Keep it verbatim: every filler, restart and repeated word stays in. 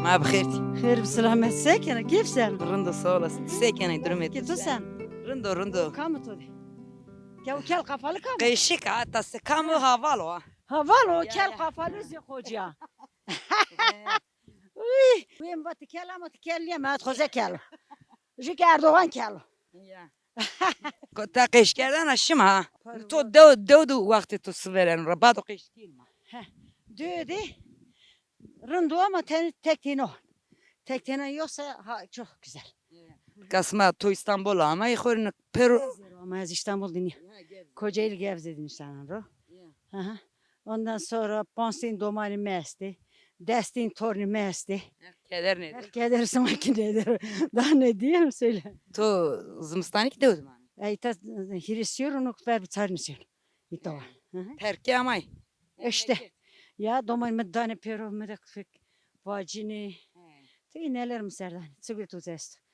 Ma bi xêr tî. Xêr bi selamet, se kena, keyf sen? Rind o, sağ olasın. Se kena, durumê Ki tu sen? Rind o, rind o. Kam tu de? Ke o kel kafalı kam? Qeşik, hatta se kam o, haval o ha. Haval o, Ya, kel ya. Kafalı zî xoca. Uy, uy, ma ti kel ama ti kel niye, ma xoze kel. Jü ki Erdoğan kel. Ya. Ko ta qeşkerdena şima ha. Pardon. To dew, dew du wextê to siveren ra, bado qeşkîn ma. Dödü. Rind o ama ten, tek têno. Tek têno yoksa ha, çok güzel. Kasma to İstanbul ama, e, xorine pero. Zero ama ez İstanbul dinî. Kocaeli Gebze dinî sana ro. Aha. Ondan sonra panstin domani mesti. Destin torni mesti. Keder nedir? Keder sima ki nedir? Daha ne diyeyim söyle. To zimistanî ki dew dimani? Ey ta hirisiyor onu ver bir çarnısıyor. İtava. Terke amay. İşte. Ya doman mi dane pero mi de fik vacini. Te neler mi serdani? Çigul tu zest.